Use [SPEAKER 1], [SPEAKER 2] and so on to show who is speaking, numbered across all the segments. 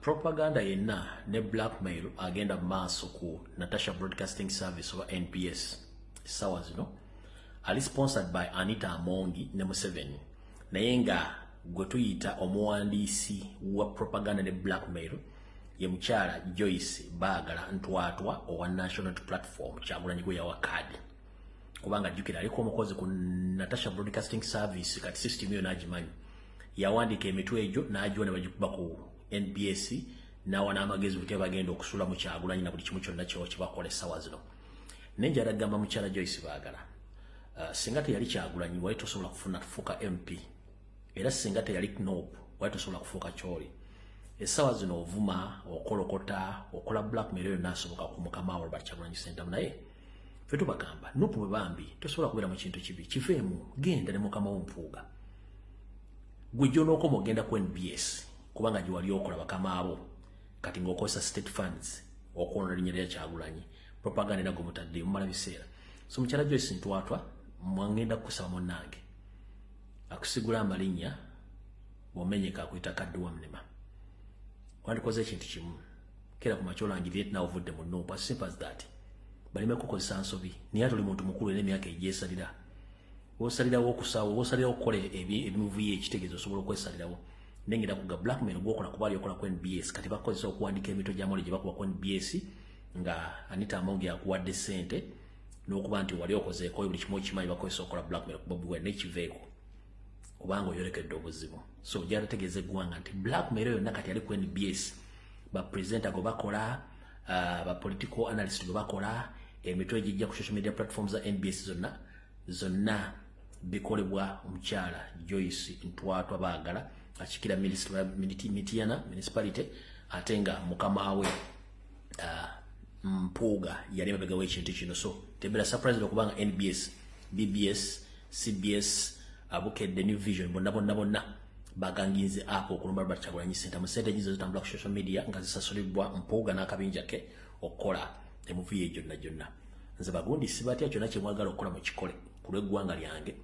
[SPEAKER 1] Propaganda yenna ne blackmail agenda mu maaso ku Natasha Broadcasting Service oba NBS essaawa zino ali sponsored by Anita Amongi ne Museveni, naye nga gwe tuyita omuwandiisi wa propaganda ne blackmail ye mukyala Joyce Baagala Ntwatwa owa National Platform. Kyagulanyi gwe yawa kaadi, kubanga jjukira aliko omukozi ku Natasha Broadcasting Service. Kati system eyo n'agimanyi, yawandiika emitwe egyo n'agiwa ne bagikuba ku NBS, n'awa n'amagezi butya bagenda okusula mu Kyagulanyi na buli kimu kyonna kyebakola essaawa zino. Naye njala gamba mukyala Joyce Baagala, singa teyali Kyagulanyi wali tosobola kufuna kufuuka MP, era singa teyali NUP wali tosobola kufuuka kyoli. Essaawa zino ovuma, okolokota, okola blackmail yonna asoboka ku mukama wo Robert Kyagulanyi Ssentamu. Naye ffe tubagamba, NUP bwe bambi tosobola kubeera mu kintu kibi, kiveemu, genda ne mukama wo Mpuuga. Gwe gy'onookoma ogenda ku NBS, kubanga gye wali okola bakama abo. Kati ng'okozesa state funds okwonona linnya lya Kyagulanyi, propaganda era gwe mumala biseera. So mukyala Joyce Ntwatwa, mwangenda kukusaba munnange akusigula amalinnya, bw'omenyeka akuyita kadde wa munema. Wandikoze ekintu kimu, kera ku makya olangirire naawe ovudde mu NUP, as simple as that, baleme kukozesa nsobi. Naye ate oli muntu mukulu era emyaka egyesalira, wosalirawo okusawo, wosalirawo okukola ebimuvuyo, ekitegeeza osobola okwesalirawo. Nengera kuga blackmail gwokola kuba ali okola ku NBS. Kati bakozesa okuwandika emitwe gy'amawulire gye bakuba ku NBS nga Anita Amongi akuwadde ssente n'okuba nti wali okozeeko buli kimu okimanyi. Bakozesa okukola blackmail ku Bobi Wine nekiveeko, kubanga oyolekedde obuzibu. So gyatategeeza eggwanga nti blackmail yonna kati ali ku NBS, ba presenter gwe bakola, ba political analyst gwe bakola, emitwe egijja ku social media platforms za NBS zonna zonna bikolebwa omukyala Joyce Ntwatwa Baagala, akikira Mityana Municipality, ate nga mukama we Mpuuga yali mabega w'ekintu kino. So tebeera surprise okubanga NBS, BBS, CBS, Abukedde, New Vision, bonna bonna bonna baganginze apo okulumba Robert Kyagulanyi Ssentamu. Sente nyizo zitambula ku social media nga zisasulibwa Mpuuga n'akabinja ke okukola emivuyo gyonna gyonna. Nze bagundi sibatya, kyonna kyemwagala okukola mukikole ku lw'eggwanga lyange,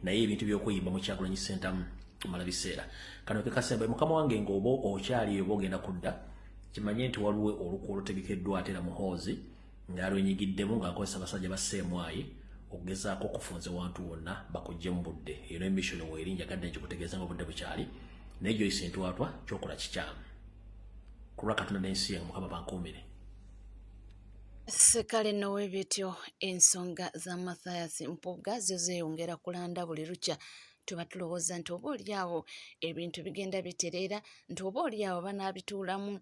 [SPEAKER 1] naye ebintu by'okweyimba mu Kyagulanyi Ssentamu mala biseera. Kano ke kasemba. Mukama wange, ng'oba okyali oba ogenda kudda, kimanye nti waliwo olukwo olutegekeddwa ate era Muhoozi ng'alwenyigiddemu ng'akozesa abasajja ba Seemwayi okugezaako okufunza wantu wonna bakugye mu budde. Eyo ne mission weeri, njagadde nkikutegeeza nga obudde bukyali. Naye Joyce Ntwatwa, kyokola kikyamu. Ku lwa Katonda n'ensi yange, Mukama bankuumire.
[SPEAKER 2] Sekale nno weebityo, ensonga za Mathias Mpuuga zo zeeyongera kulanda buli lukya. Tuba tulowooza nti oba oliawo ebintu bigenda bitereera, nti oba oliawo banaabituulamu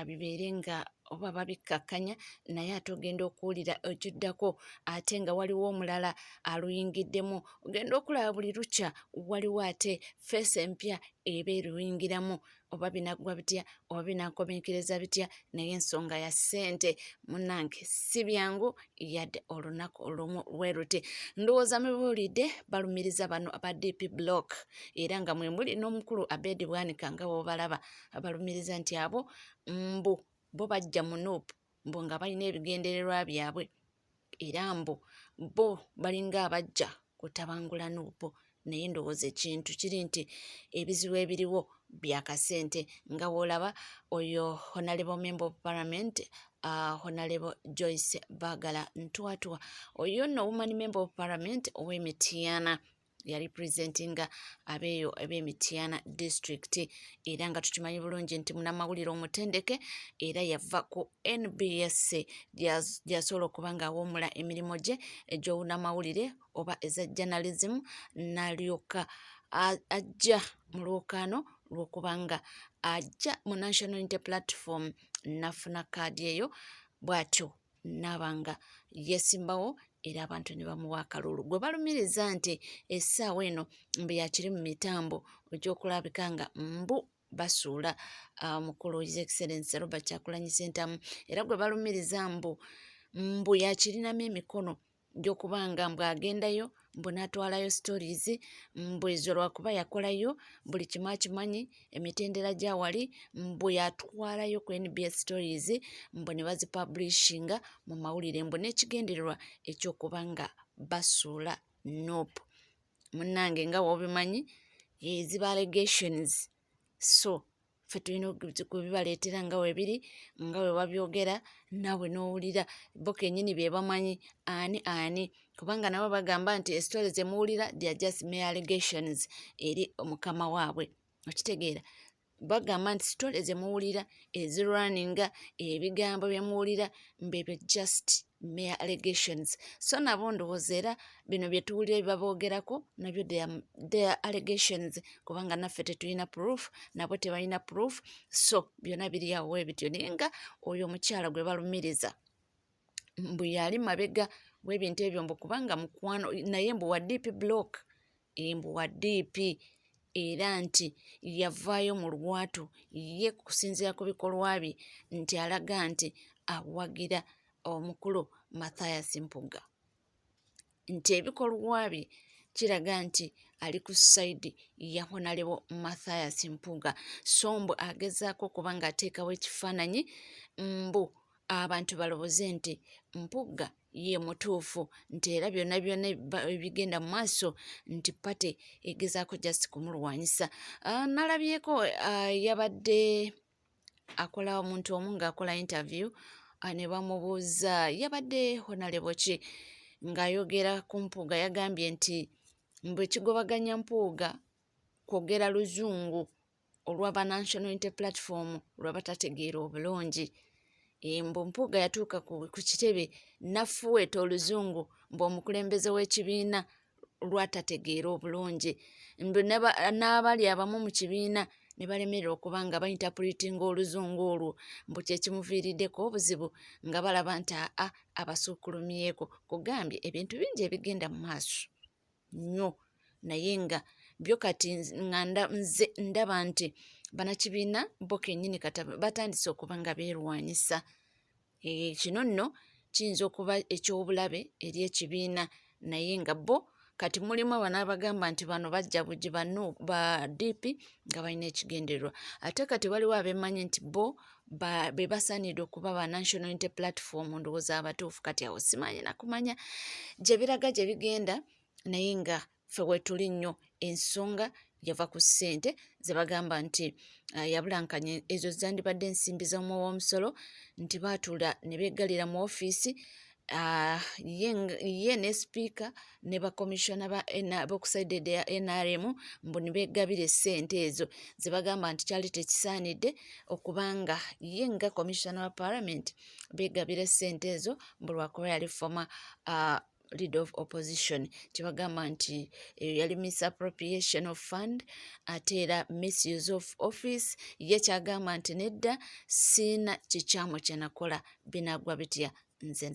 [SPEAKER 2] bibeere nga oba babikkakkanya, naye ate ogenda okuwulira ekiddako ate nga waliwo omulala aluyingiddemu. Ogenda okulaba buli lukya waliwo ate face empya eba eruyingiramu. Oba binaggwa bitya, oba binaakomekereza bitya? Naye ensonga ya ssente, munnange, si byangu yadde olunaku olumu lwe luti. Ndowooza mubiwulidde, balumiriza bano aba DP Block, era nga mwe muli n'omukulu Abedi Bwanika nga bw'obalaba, balumiriza nti abo mbu bo bajja mu NUP mbu nga balina ebigendererwa byabwe, era mbu bo balinga abajja kutabangula NUP. Naye ndowooza ekintu kiri nti ebizibu ebiriwo bya kasente, nga w'olaba oyo honorable member of parliament, Honorable Joyce Bagala Ntwatwa, oyo nno woman member of parliament ow'Emityana, yarepresentinga abeeyo ab'Emityana District, era nga tukimanyi bulungi nti munnamawulire omutendeke, era yava ku NBS gyasobola okuba ng'awummula emirimu gye egy'obunamawulire oba eza journalism, n'alyoka ajja mu lwokaano lw'okuba nga ajja mu National Unity Platform, n'afuna kaadi eyo, bw'atyo n'aba nga yeesimbawo, era abantu ne bamuwa akalulu. Gwe balumiriza nti essaawa eno mbu yakiri mu mitambo egy'okulabika nga mbu basuula mukulu His Excellency Robert Kyagulanyi Ssentamu, era gwe balumiriza mbu yakirinamu emikono gy'okuba nga mbu agendayo, mbu n'atwalayo stories, mbu ezo lwakuba yakolayo buli kimu akimanyi emitendera gya wali, mbu yatwalayo ku NBS stories, mbu ne bazipublishinga mu mawulire, mbu n'ekigendererwa eky'okuba nga basuula NUP. Munnange, nga w'obimanyi, ziba allegations. So Ffe tulina okubibaleetera nga we biri, nga bwe babyogera, naawe n'owulira bo kennyini bye bamanyi ani ani, kubanga nabo bagamba nti esitole ze muwulira, they are just mere allegations eri omukama waabwe. Okitegeera? Bagamba nti sitole ze muwulira ezirwaninga, ebigambo bye muwulira mbebyo just mere allegations. So nabo ndowooza era bino bye tuwulira bibaboogerako nabyo their allegations, kubanga naffe tetulina proof, nabo tebalina proof. So byonna biri awo ebityo. Naye nga oyo omukyala gwe balumiriza mbu yali mabega w'ebintu ebyo, mbu kubanga mukwano naye, mbu wa DP block, mbu wa DP, era nti yavaayo mu lwatu ye kusinziira ku bikolwa bye nti alaga nti awagira omukulu Mathias Mpuuga, nti ebikolwa bye kiraga nti ali ku side ya Honorable Mathias Mpuuga. So mbu agezaako okuba ng'ateekawo ekifaananyi mbu abantu balowooze nti Mpuuga ye mutuufu, nti era byonna byonna ebigenda mu maaso nti party egezaako just kumulwanyisa. Nalabyeko yabadde akola omuntu omu ng'akola interview, ne bamubuuza, yabadde Honorable ki, ng'ayogera ku Mpuuga. Yagambye nti mbu ekigobaganya Mpuuga kwogera Luzungu olw'aba National Unity Platform lwe batategeera obulungi. Mbu Mpuuga yatuuka ku kitebe n'afuweeta Oluzungu mbu omukulembeze w'ekibiina lw'atategeera obulungi, mbu n'abali abamu mu kibiina ne balemererwa okuba nga bainterpretinga Oluzungu olwo, mbu kye kimuviiriddeko obuzibu nga balaba nti aa abasuukulumyeko. Kugambye ebintu bingi ebigenda mu maaso nnyo, naye nga byo kati nga nze ndaba nti bannakibiina bo kennyini kati batandise okuba nga beerwanyisa. Kino nno kiyinza okuba eky'obulabe eri ekibiina, naye nga bo kati mulimu bano abagamba nti bano bajja bugi bano ba DP nga balina ekigendererwa, ate kati waliwo abeemanyi nti bo be basaanidde okuba ba National Unity Platform, ndowooza abatuufu. Kati awo simanyi nakumanya gye biraga gye bigenda, naye nga ffe weetuli nnyo. Ensonga yava ku ssente ze bagamba nti yabulankanye, ezo zandibadde ensimbi z'omuwi w'omusolo, nti baatuula ne beeggalira mu ofiisi ye ne sipiika ne bakomishona b'oku side ya NRM, mbu ne beegabira essente ezo ze bagamba nti kyali tekisaanidde okubanga ye nga komishona wa Parliament beegabira essente ezo, mbu lwakuba yali former leader of opposition. Kyebagamba nti eyo yali misappropriation of fund, ate era misuse of office. Ye kyagamba nti nedda, siina kikyamu kye nakola. Binaggwa bitya? Nze